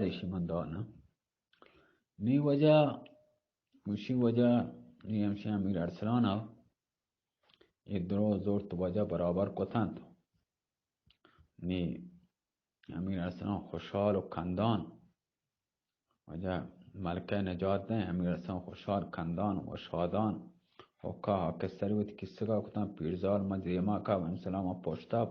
ایشی من دانا۔ نی وجہ، مشی وجہ، نی ہمشی امیر ارسلان ءَ اے درو زورت وجہ برابر کتنت۔ نی امیر ارسلان خوشحال و کندان، وجہ ملکہ نجات دیں، امیر ارسلان خوشحال کندان و شادان و کا آ کسری وتی کسگا کتن، پیرزال من دیما کا و امسلام پشتا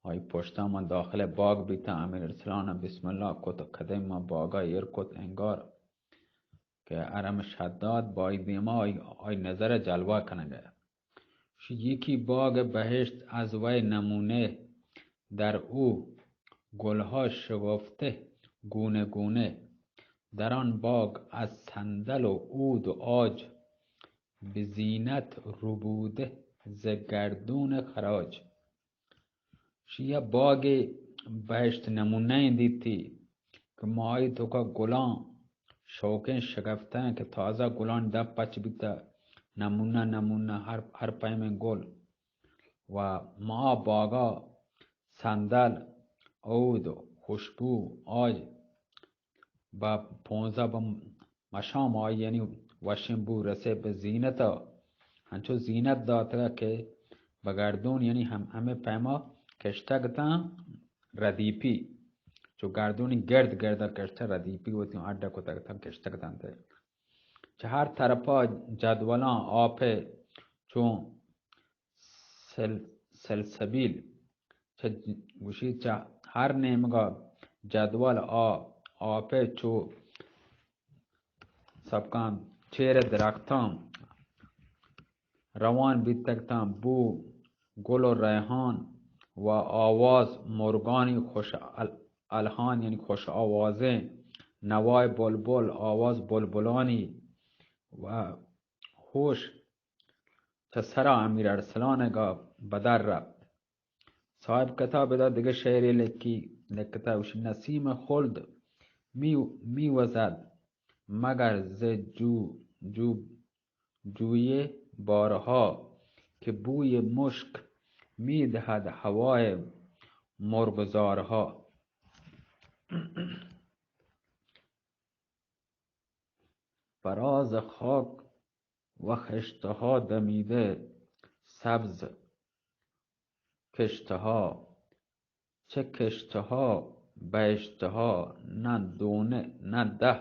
آئی پشتا من داخل باغ بیتاں، امیر ارسلان ءَ بسم اللہ کت، قدم من باغا ایر کت، انگار کہ حرم شداد بائی دیما آئی، آئی نظر جلوہ کنگ ءَ۔ شی یکی باغ بہشت از وی نمونه، در او گلها شکفته گونه گونه، در آن باغ از صندل و عود و عاج، به زینت ربوده ز گردون خراج۔ شی ءَ باغ بہشت نمونہ ایں دیتی کہ مائی توکا گلاں شوکیں شگفتیں کہ تازہ گلانی دپ پچ بیتہ، نمونہ نمونہ ہر، ہر پیمیں گل۔ و ما باغا صندل، عود، خوشبو، آج با پونزا با مشام آئی یعنی وشیں بو رسے بہ زینت ءَ، انچو زینت داتگ کہ بہ گردون یعنی ہم، ہمے پیما کشتگ تاں ردیپی، چو گردونی گرد گرد ءَ کشتگ ردیپی وتی اڈ ءَ کتگ تاں کشتگ تاں۔ چہ ہر طرفا جدولاں آپ ءَ چون سل، سلسبیل چہ، گوشی چہ ہر نیمگا جدول آ، آپ ءَ چو سبکان چیر درختاں روان بیتگ تاں، بو گل و ریحان و آواز مرگانی خوش ال، الحان یعنی خوش آوازیں نوای بلبل، آواز بلبلانی و ہوش چہ سرا امیر ارسلانگا بدر رپت۔ صاحب کتاب ادا دگہ شعرے لکھی، لکھتا، گوشی نسیم خلد می، می وزد مگر ز جو، جو، جوی بارها که بوی مشک می‌دهد هوای مرغزارها. فراز خاک و خشت‌ها دمیده سبز کشت‌ها، چه کشت‌ها بهشت‌ها، نه دونه، نه ده،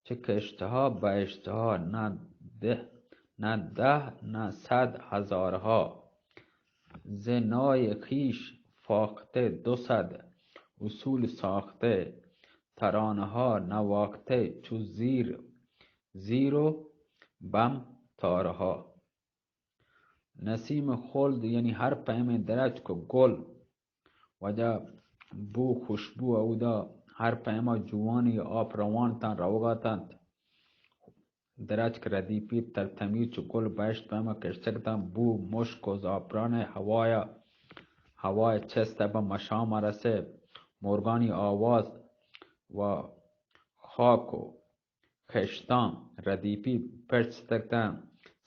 چه کشت‌ها بهشت‌ها، نه ده، نه ده، نه صد هزارها. ز نای خویش فاخته دو صد اصول ساخته، ترانه‌ها نواخته چو زیر، زیر و بم تارها. نسیم خلد یعنی ہر پیمیں درچک و گل، واجہ بو خوشبو اودا ہر پیما جوانی آپ روان تاں روگا تنت۔ درچک ردیپی ترتمیز چو گل بہشت پیما کشتگ تاں، بو مشک و زعفران ہوایا، ہوای چست بہ مشام رسے، مرگانی آواز و خاک و خشتاں ردیپی پرچتگ تاں،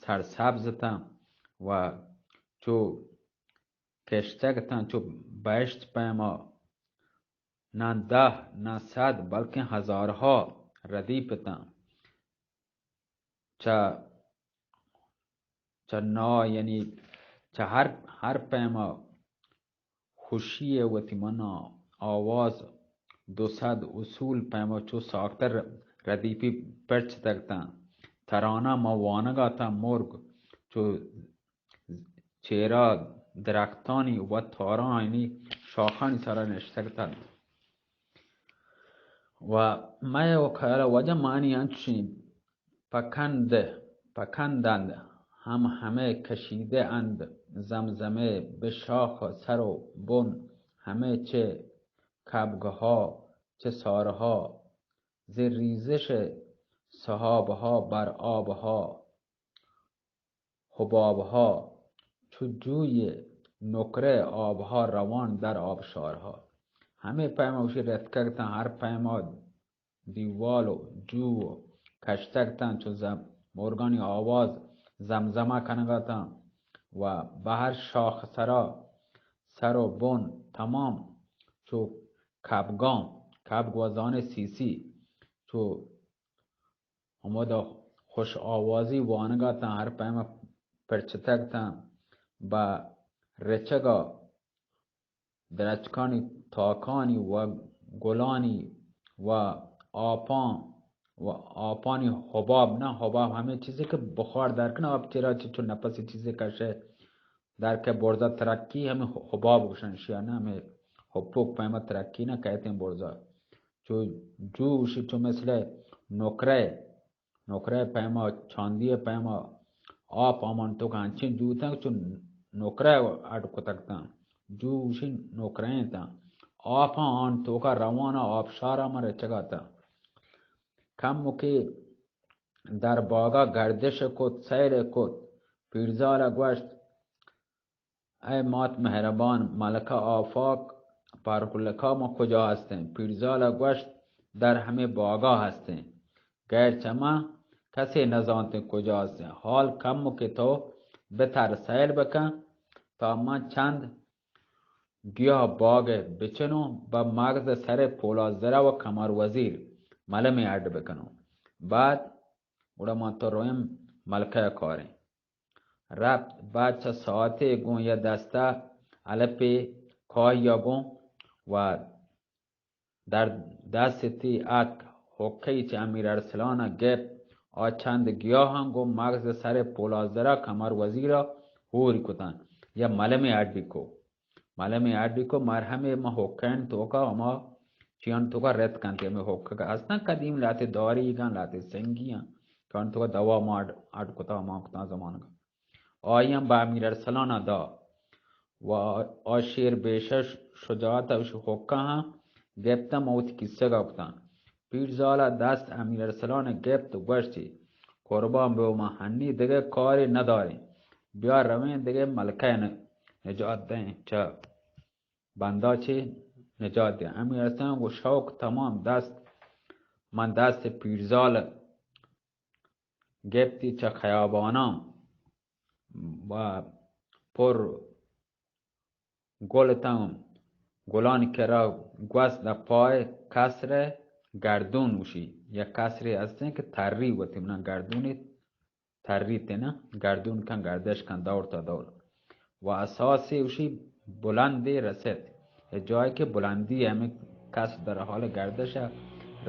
سرسبز تاں و چو کشتگ تاں، چو بہشت پیما نہ دہ، نہ صد، بلکیں ہزارہا ردیپ تاں۔ چہ، چہ نا، یعنی چہ ہر، ہر پیما خوشی ء وتی منا آواز دو سد اصول پیما چو ساختر ردیپی پرچتگ تاں۔ ترانہ ما وانگا تاں مرگ چو چیرا درختانی و تارانی شاخانی سرا نشتگ تنت۔ و مئے و خیال واجہ معنی انچیں پکند، پکندند ہم ہمے کشیدہ اند، زمزمے بہ شاخ و سر و بن، ہمے چہ کبگہا چہ سارہا، ز ریزش سحابہا بر آبہا حبابہا، چو جوی نکرہ آبہا روان در آبشارہا۔ ہمے پیما گوشی رتکگ تاں، ہر پیما دیوال و جو و کشتگ تاں، چو زم، مرگانی آواز زمزمہ کنگا تاں و بہ ہر شاخ سرا سر و بن تمام چو کبگاں، کبگ وزان سیسی، چو ہمودا خوش آوازی وانگا تاں، ہر پیما پرچتگ تاں، با رچگا درچکانی تاکانی و گلانی و آپاں و آپانی حباب، نہ حباب ہمیں چیزے کہ بخار در کنہ، آپ چرا چہ چو نفسی چیزے کشے در کہ برزا ترکی، ہمیں حباب گوشن شیا، نہ ہمیں حپوک پیما ترکی نہ کہتے ہیں برزا۔ چو جوشی چو مثل نکرے، نکرے پیما، چاندی پیما آپ آمان توکا انچیں جوتاں چو نکرے اڈ کتگ تاں، جوشی نکرے تاں، آپاں آن توکا روانا آبشارا من رچگا تاں۔ کمکے در باگا گردش کت، سیل کت۔ پیرزالا گوشت، اے مات مہربان ملکہ آفاق، پارکلکا ما کجا ہستیں؟ پیرزالا گوشت، در ہمے باگا ہستیں، غیر چہ ما کسے نزانتیں کجا ہستیں۔ حال کمکے تو بتر، سیل بکن، تا من چند گیاہ باگ بچنوں، با مغز سر پولازرہ و کمر وزیر ملمے اڈ بکنوں۔ بعد گڑا ما تو رویم ملکہ کاریں۔ رپت، بعد چہ ساعتے گوں یا دستا الپے کاہیا گوں و در دستی اتک، حقہی چہ امیر ارسلانا گپت، آ چند گیاہاں گوں مغز سر پولازرا کمر وزیرا ہوری کتاں یا ملمے اڈی کو۔ ملمے اڈی کو، مرہمے ما حقین توکا ہما چیان توکا رت کنت، ہمیں حقہ ہستاں قدیم لہتے داریگاں، لہتے سنگیاں، کان توکا دوا ما اڈ، اڈ کتا، ما کتا زمانگا۔ آئی ہم با امیر ارسلانا دا و آ شیر بیشہ شجاعت اوش حقہ ہاں گپتم اوت کسگا کتاں۔ پیرزالا دست امیر ارسلان گپت و گوشتی، قربان بو، ما ہنی دگہ کاری نداریں، بیا رویں دگہ ملکہ ن-، نجات دیں، چہ بندا چہ نجات دیں۔ امیر ارسلان گو شوق تمام دست، من دست پیرزال گپتی چہ خیاباناں و پر گل اتاں، گلانی کرا گوست داں پائے قصر گردون اوشی، یک قصرے ہستیں کہ تری وتی منا گردونی تری تینا گردون کن، گردش کن دور تا دور۔ و اساسی اوشی بلندی رسیت، اے جایی کہ بلندی ہمیں قصر در حال گردش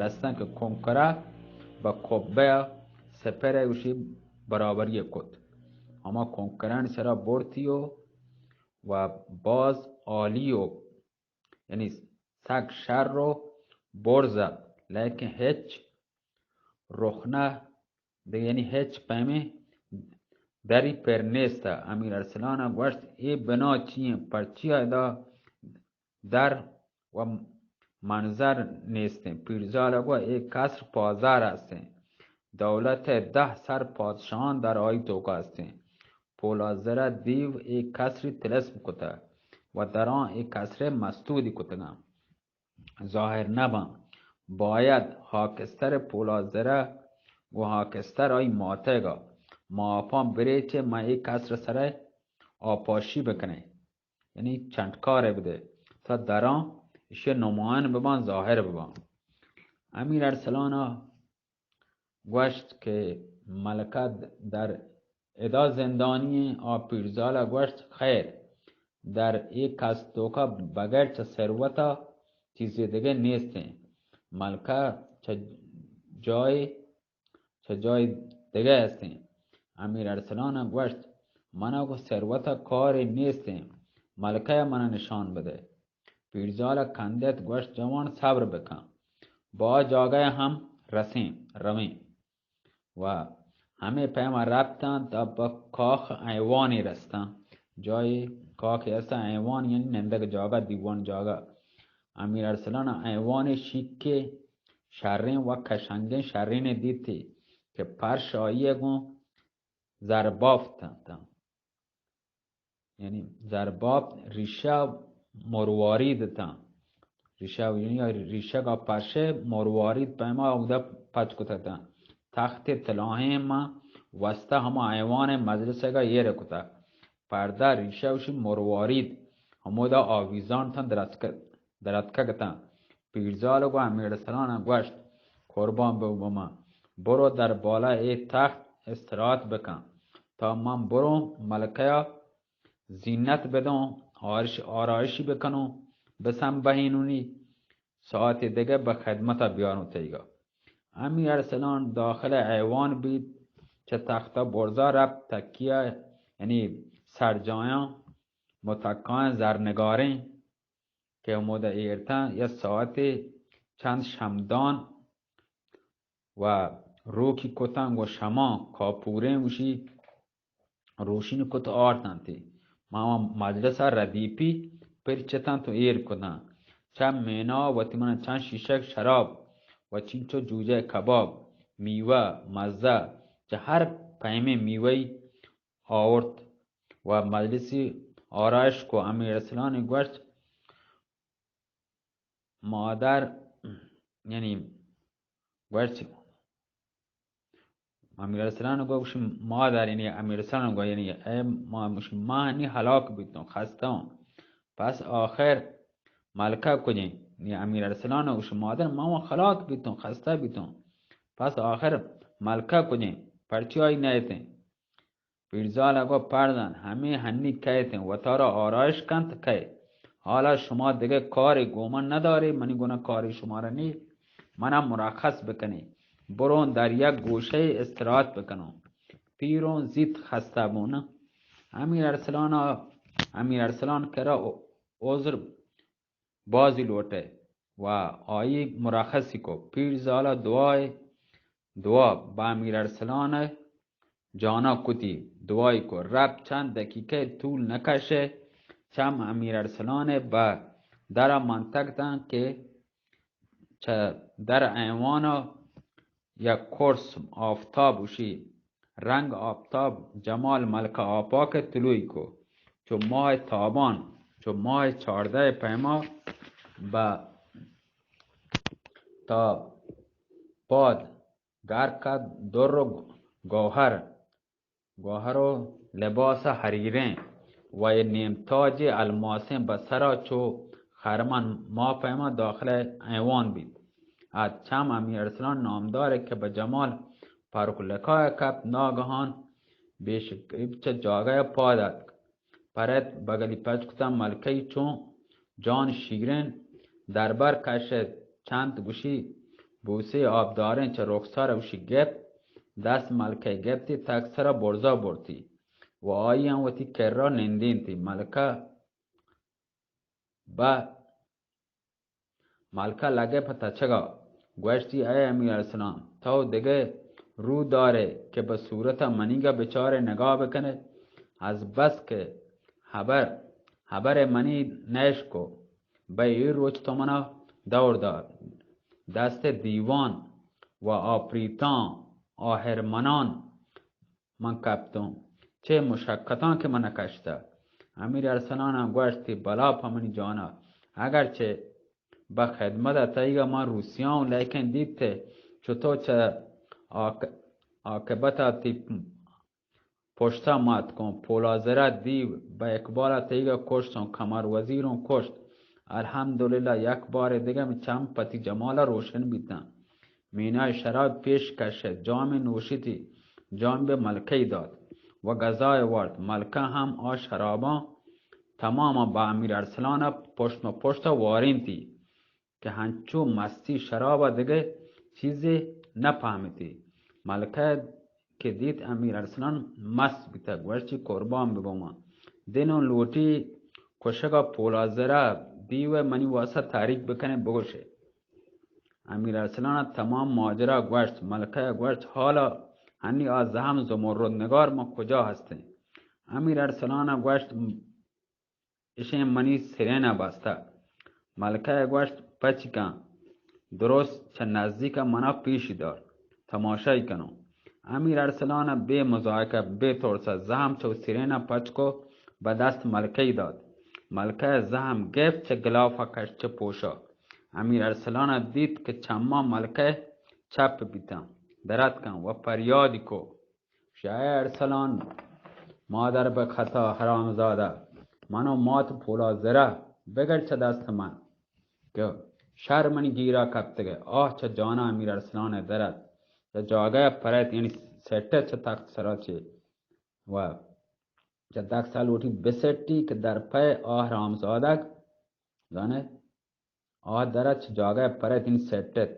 رستن کہ کنکرہ با قبہ سپر اوشی برابری کت۔ ہما کنکرانی سرا برتی و و باز عالی و یعنی سک شر و برز ات، لیکن ہچ رخنہ دگہ، یعنی ہچ پیمیں دری پر نیست۔ امیر ارسلان گوشت، اے بنا چی انت؟ پرچیا ادا در و منظر نیستیں؟ پیرزال گو، اے قصر پازار ہستیں۔ دولت دہ سر پادشاہان در آئی توکا ہستیں۔ پولازرہ دیو اے قصری طلسم کتہ و دران اے قصر مستودی کتگاں۔ ظاہر نباں۔ باید ہاکستر پولازرہ گو ہاکستر آئی ماتگا۔ ما آپاں بریچے، ما اے قصر سر آپاشی بکنیں۔ یعنی چنٹکارے بدے، تا دراں ایشی نمایان بباں، ظاہر بباں۔ امیر ارسلانا گوشت کہ ملکہ در ادا زندانی ایں۔ آ پیرزالا گوشت، خیر، در اے قصر توکا بغیر چہ ثروتا چیزے دگہ نیستیں۔ ملکہ چہ جائے چہ جای دگہ ہستیں۔ امیر ارسلان ء گوشت، منا گوں ثروت ء کارے نیستیں، ملکہ ء منا نشان بدئے۔ پیرزال ء کندت، گوشت، جوان، صبر بکن، با جاگہ ء ہم رسیں، رویں۔ و ہمے پیم ء رپتاں تا پہ کاخ ایوانے رستاں۔ جای کاخے ہستاں، ایوان یعنی نندگ جاگہ، دیوان جاگہ۔ امیر ارسلان ء ایوان ء شیکے شریں و کشنگیں شرینے دیتی کہ پرش آئی ء گوں زربافت اتاں۔ یعنی زربافت ریشہ مروارید اتاں۔ ریشہ، یعنی ریشگ ء پرش ء مروارید پیما اودا پچ کتگ اتاں۔ تخت طلاہیں ما وستہ ہما ایوان ء مجلس ء ایر کتگ۔ پردہ ریشہ اوشی مروارید ہمودا آویزان تاں درتک-، درتکگ اتاں۔ پیرزال گو امیر ارسلان گوشت: قربان ببوماں، برو در بالای اے تخت استراحت بکن تا من برو ملکہ زینت بدوں، آرش-، آرائشی بکنوں، بسن بہینونی، ساعت دگہ بہ خدمت بیاروں تئیگا۔ امیر ارسلان داخل ایوان بیت، چہ تختہ برزا رپت تکیہ، یعنی سرجایاں متکائیں زرنگاریں کہ ہمودا ایرتاں، یا ساعتے چند شمدان و روکی کتاں گوں شماں کاپوریں گوشی روشن کت آرتنتی۔ ما مجلس ء ردیپی پرچتاں تو ایر کتاں۔ چہ مینا وتی من چند شیشگ شراب و چینچو جوجہ کباب، میوہ، مزہ، چہ ہر پیمیں میوہی آورت و مجلسی آرائش کو۔ امیر ارسلان گوشت، مادر، یعنی گوشت، امیر ارسلان گو گوشی، مادر، یعنی امیر ارسلان گو، یعنی اے ما-، گوشی، ما نی ہلاک بیتوں، خستہ ہوں۔ پس آخر ملکہ کجیں؟ یعنی امیر ارسلان گوشی، مادر، ما وَ ہلاک بیتوں، خستہ بیتوں۔ پس آخر ملکہ کجیں؟ پرچی آئی نیتیں؟ پیرزال گو، پردن، ہمے ہنی کئیتیں، وتارا آرائش کنت کئے؟ حالا شما دگہ کارے گوں من ندارے، منی گناہ کارے شمارا نی، منا مرخص بکنی، برون در یک گوشے استراحت بکنوں، پیروں زیت خستہ بوناں۔ امیر ارسلان، امیر ارسلان کرا عذر بازی لوٹے و آئی مرخصی کو۔ پیرزالا دعائے، دعا با امیر ارسلان جانا کتی، دعائی کو۔ رب چند دقیقہ طول نکشے، چم امیر ارسلان با درا منتگ داں کہ چہ در ایوان یک کرس آفتاب گوشی، رنگ آفتاب جمال ملکہ آپاک طلوعی کو۔ چو ماہ تابان، چو ماہ چاردہ پیما با تا پاد گرک در و گوہر، گوہر و لباس حریریں و اے نیم تاج الماسیں بہ سرا چو خرمن ماہ پیما داخل ایوان بیت۔ ات چم امیر ارسلان نامدار کہ بہ جمال پرک لکا کپت، ناگہان بیش چہ جاگہ پاد اتک۔ پرت بگلی پچ کتن، ملکہی چون جان شیرین دربر کشت، چند گوشی بوسے آبداریں چہ رخسار گوشی گپت، دست ملکہ گپتی تک سرا برزا برتی و آئی ہم وتی کرا نندینتی۔ ملکہ بہ ملکہ لگے پہ تچگا، گوشتی، اے امیر ارسلان، تو دگہ رو دارے کہ بہ صورت منیگا بچارے نگاہ بکنے؟ از بس کہ حبر، حبر منی نیشکو، بہ اے روچ تو منا دور دات۔ دست دیوان و آپریتان، آہرمنان من کپتوں، چے مشقتاں کہ من کشتہ۔ امیر ارسلان گوشتی، بلا پہ منی جانا، اگرچہ بہ خدمت تئیگا من روسیاں، لیکن دیت چو تو چہ آک-، عاقبت تی پشتا ماتکوں۔ پولازرا دیو بہ اقبال تئیگا کشتوں، کمر وزیروں کشت۔ الحمدللہ یک بار دگہ من چم پتی جمالا روشن بیتاں۔ مینای شراب پیش کشت، جامے نوشیتی، جام بہ ملکہ دات و غذای وارت۔ ملکہ ہم آ شراباں تماما بہ امیر ارسلان پشت مہ پشت وارینتی کہ ہنچو مستی شرابا دگہ چیزے نہ پہمتی۔ ملکہ کہ دیت امیر ارسلان مست بیتگ، گوشتی، قربان ببوماں، دنوں لوٹی کشگا پولازرا دیو منی واسطہ تحریک بکنے، بگوشے۔ امیر ارسلان تمام ماجرا گوشت۔ ملکہ گوشت، حالا ہنی آ زہم زمرد نگار ما کجا ہستیں؟ امیر ارسلان گوشت، اشیں منی سرین بستہ۔ ملکہ گوشت، پچ کن، درست چہ نزدیک منا پیشی دار، تماشائی کنوں۔ امیر ارسلان بے مضایقہ، بے ترس زہم چو سرین پچ کو، بہ دست ملکہ دات۔ ملکہ زہم گپت، چہ گلافا کشت، چہ پوشا۔ امیر ارسلان دیت کہ چماں ملکہ چپ بیتاں، دراتکاں و پریادی کو، شاہ ارسلان، مادر بہ خطا حرامزادہ، منو مات پولا زرہ بگر چہ دست من۔ کہ شر منی گیرا کپتگ ئے۔ آہ چہ جانا امیر ارسلان ءَ در ات، چہ جاگہ ءَ پر ات، یعنی سٹ ات چہ تخت سرا چہ، و چہ دکس ءَ لوٹی بسٹی کہ در پہ آ حرامزادگ، زانے، آ در ات چہ جاگہ ءَ پر ات، یعنی سٹ ات۔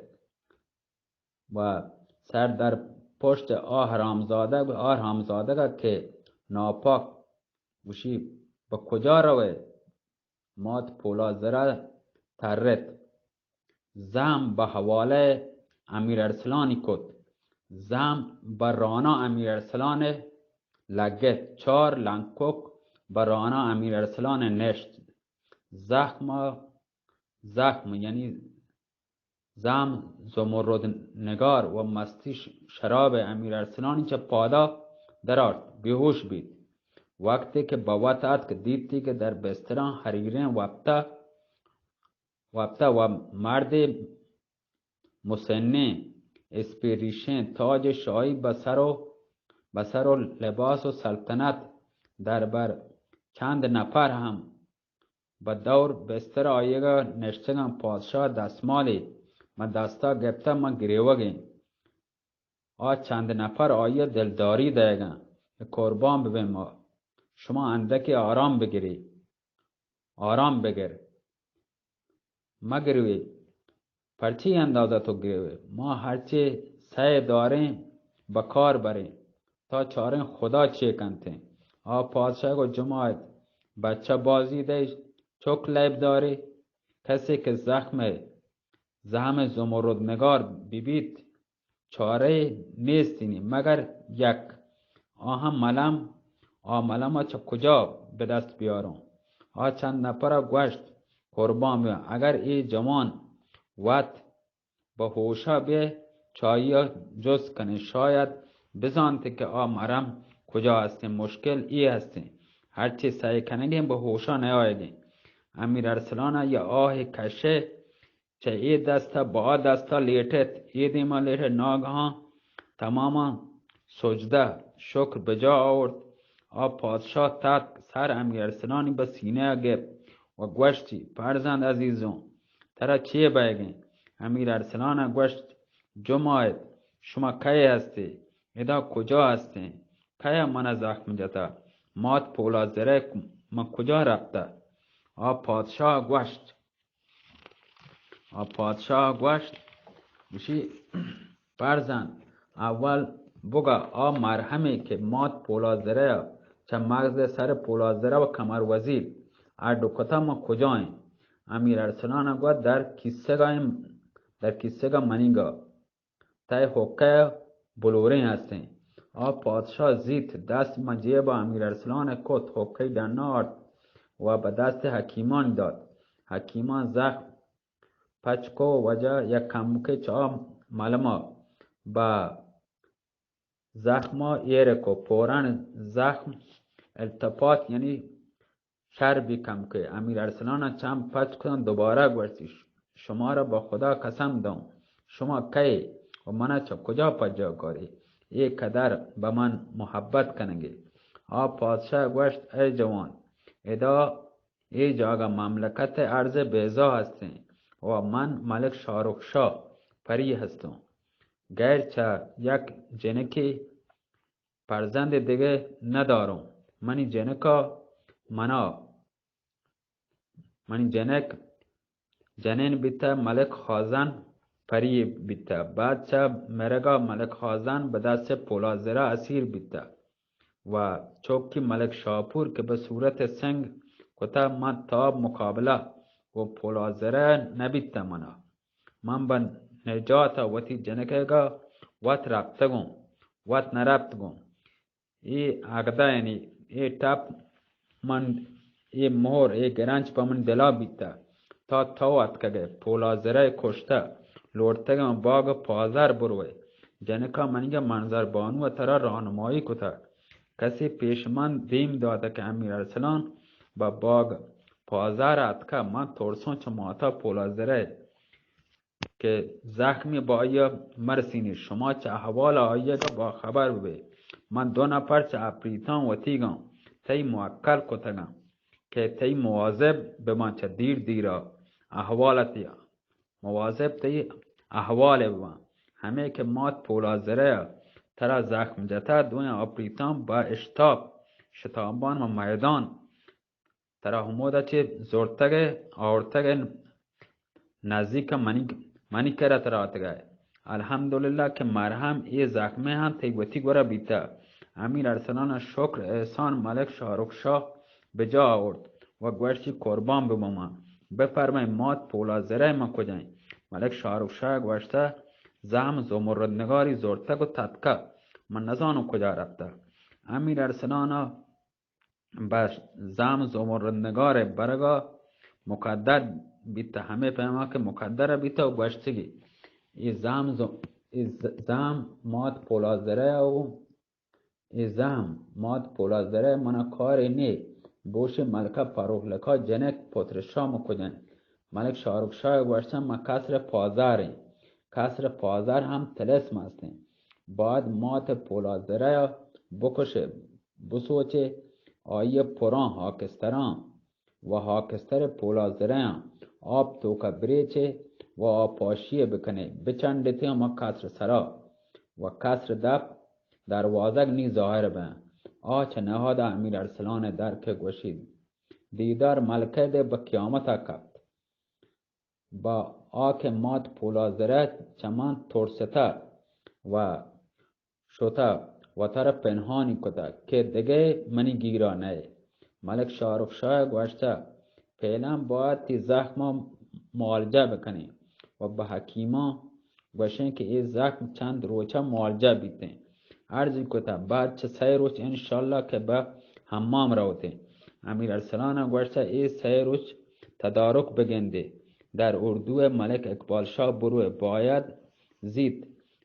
و سر در پشت آ حرامزادگ، آ حرامزادگ کہ ناپاک، گوشی، بہ کجا روئے؟ مات پولاد زرہ ترت۔ زہم بہ حوالہ امیر ارسلانی کت۔ زہم بہ رانا امیر ارسلان لگت۔ چار لنکک بہ رانا امیر ارسلان نشت۔ زخم، زخم یعنی زہم زمرد نگار و مستی ش-، شراب امیر ارسلانی چہ پادا درآرت، بیہوش بیت۔ وقتی کہ بہ وت آتک، دیتی کہ در بستراں حریریں وپتہ، وپتہ و مردے مسنیں، اسپی ریشیں تاج شاہی بہ سر و، بہ سر و لباس و سلطنت، در بر چند نفر ہم بہ دور بستر آیگ ءَ نشتگاں۔ پادشاہ دستمالے ماں دستا گپتہ، ماں گریوگیں۔ آ چند نفر آئی ءَ دلداری دئیگاں کہ قربان ببیں ما، شما اندکے آرام بگرے، آرام بگر، مگروے۔ پرچی اندازہ تو گروے؟ ما ہرچے سئے داریں بکار بریں، تا چاریں خدا چے کنتیں۔ آ پادشاہ گو، جماعت، بچہ بازی دئے، چک لیب دارے، کسے کہ زخم، زہم زمرد نگار ببیت، چارہ نیستینی مگر یک، آ ہم ملم۔ آ ملم ءَ چہ کجا بہ دست بیاروں؟ آ چند نفر ءَ گوشت، قربان بیاں، اگر اے جوان وت بہ ہوشا بہ چاہیا جست کنیں، شاید بزانت کہ آ مرم کجا ہستیں۔ مشکل اے ہستیں، ہرچی سعی کنگیں بہ ہوشا نیایگیں۔ امیر ارسلان ءَ یا آہ کشے، چہ اے دست ءَ بہ آ دست ءَ لیٹت، اے دیم ءَ لیٹت، ناگہاں تماماں سجدہ شکر بجا آورت۔ آ پادشاہ تتک، سر امیر ارسلانی بہ سینہ ءَ گپت و گوشتی، فرزند عزیزوں، ترا چے بئیگیں؟ امیر ارسلان ءَ گوشت، جماعت، شما کئے ہستے؟ ادا کجا ہستیں؟ کئے ءَ من ءَ زخم جتا؟ مات پولاد زرہ من کجا رپتہ؟ آ پادشاہ ءَ گوشت، آ پادشاہ ءَ گوشت، گوشی، فرزند، اول بگا آ مرہمے کہ مات پولاد زرہ ءَ چہ مغز سر پولاد زرہ و کمر وزیر اڈ کتہ، ما کجا ایں؟ امیر ارسلان ءَ گوشت، در کیسگ ءَ ایں، در کیسگ ءَ منیگا۔ تئی حقہ بلوریں ہستیں۔ آ پادشاہ زیت، دست ماں جیب ءَ امیر ارسلان ءَ کت، حقہ ڈنا آرت و بہ دست حکیمان دات۔ حکیمان زخم پچ کو، وجہ یک کمکے چہ آ ملما بہ زخما ایر کو، فوراً زخم التفات یعنی شر بی کمکے۔ امیر ارسلان ءَ چم پچ کتاں، دوبارہ گوشتی، شمارا بہ خدا قسم دوں، شما کئے و منا چہ کجا پجا کاری؟ اے قدر بہ من محبت کنگے؟ آ پادشاہ گوشت، اے جوان، ادا اے جاگہ مملکت ارض بیضا ہستیں و من ملک شاہ رخ شاہ پری ہستوں۔ غیر چہ یک جنکے فرزند دگہ نداروں۔ منی جنکا منا، منی جنک جنین بیتہ، ملک خازن پری بیتہ۔ بعد چہ مرگا ملک خازن بہ دست پولاد زرہ اسیر بیتہ و چوکی ملک شاپور کہ بہ صورت سنگ کتہ، من تاب مقابلہ گوں پولاد زرہ نبیتہ منا۔ من بہ نجات ءَ وتی جنکیگ ءَ وت رپتگوں، وت نہ رپتگوں۔ اے اگدہ یعنی اے ٹپ من، اے مہر، اے گرنچ پہ من دلا بیتہ۔ تا تو اتکگئے، پولاد زرہ کشتہ، لوٹتگاں باگ پازر بروئے۔ جنکا منیگا منظر بانو ءَ ترا راہنمائی کتہ۔ کسے پیش من دیم داتہ کہ امیر ارسلان بہ باگ پازر اتکہ، من ترسوں چہ ماتا پولاد زرہ کہ زخمی بہ آئی ءَ مرسینی، شما چہ احوال آئی ءَ باخبر ببے۔ من دو نفر چہ اپریتاں وتیگاں تئی موکل کتگاں کہ تئی مواظب بباں، چہ دیر دیرا احوال ءَ تئی مواظب تئی احوال بباں۔ ہمے کہ مات پولازرہ ءَ ترا زخم جتہ، دوئیں آپریتاں بہ اشتاپ شتابان و میدان ترا ہمودا چہ زرتگ ءُ آورتگ ءُ نزیک منی، منی کرا ترا آتگ ءَ۔ الحمدللہ کہ مرہم اے زخمے ہم تئی وتی گورا بیتہ۔ امیر ارسلان ءَ شکر احسان ملک شاہ رخ شاہ بجا آورت و گوشتی، قربان بباں من، بفرمائیں مات پولازرہ من کجا ایں؟ ملک شاہ رخ شاہ گوشتہ، زہم زمرد نگاری زرتگ و تتکہ، من نزانوں کجا رپتہ۔ امیر ارسلان ءَ بہ زہم زمرد نگار ءِ برگا مقدر بیتہ، ہمے پیما کہ مقدر بیتہ و گوشتگی، اے زہم ز-، اے ز-، زہم مات پولازرہ و اے زہم مات پولازرہ منا کارے نے، بوشے ملکہ پاروکلکا جنک پتر شاہ من کجا ایں؟ ملک شاہ رخ شاہ گوشتہ، من قصر پازار ایں، قصر پازار ہم طلسم استیں، باید مات پولازرہ بکشے، بسوچے، آئی ءَ پراں ہاکستراں و ہاکستر پولازرہاں آپ توکا بریچے و آپاشی ءَ بکنے، بچنڈتے ہما قصر سرا و قصر دپ دروازگ نی ظاہر بیں۔ آ چہ نہادا امیر ارسلان ءِ در کہ گوشی، دیدار ملکہ دے بہ قیامتا کپت۔ با آ کہ مات پولازرہ چہ من ترستہ و شتہ وتارا پنہانی کتہ کہ دگہ منی گیرا نئے۔ ملک شاہ رخ شاہ گوشتہ، فعلاً باید تی زخما معالجہ بکنیں و بہ حکیماں گوشیں کہ اے زخم چند روچا معالجہ بیتیں۔ عرض کتہ، بعد چہ سئے روچ انشاءاللہ کہ بہ حمام روتیں۔ امیر ارسلان گوشتہ، اے سئے روچ تدارک بگندے۔ در اردو ملک اقبال شاہ بروئے باید زیت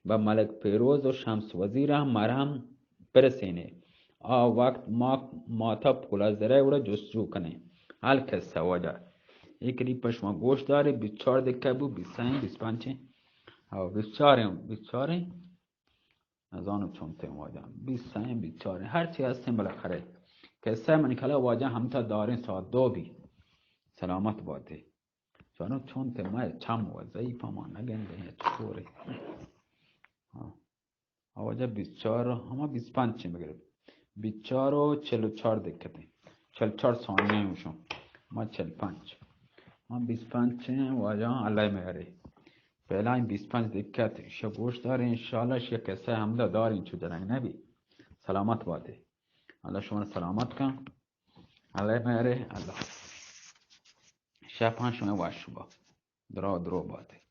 بہ ملک پیروز و شمس وزیر ہم مرہم برسینے۔ آ وقت ما ماتا پولازرہ گڑا جستجو کنیں۔ القصہ واجہ۔ اے کلیپ شما گوش دارے، بیست چار دقیقہ بو، بیست سئیں، بیست پنچیں۔ او، بیست چاریں، بیست چاریں۔ نزانو چونتیں واجہ۔ بیست سئیں، بیست چاریں۔ ہر چی ہستیں بالاخرہ۔ قصہ منی خیالا واجہ ہمتا داریں ساعت دو بی۔ سلامت باتے۔ چونو چونتیں مئے چم و ضعیف ہما نگندیں یا چطورے۔ ہاں۔ آ واجہ بیست چار، ہما بیست پنچیں بگرے۔ بیست چار و چل و چار دقیقہ ایں۔ چل چار ثانیہ ایں شو۔ ما چل پنچ۔ ما بیست پنچیں واجہ، اللہ مہرے۔ پہلا بیست پنچ دقیقہ ایں۔ شو گوش داریں، انشاءاللہ شی قصہ ہمدا داریں، چو جنگ نبی۔ سلامت باتے۔ اللہ شما سلامت کن۔ اللہ مہرے، اللہ۔ شپ ہم شما وش با۔ درو درو باتے۔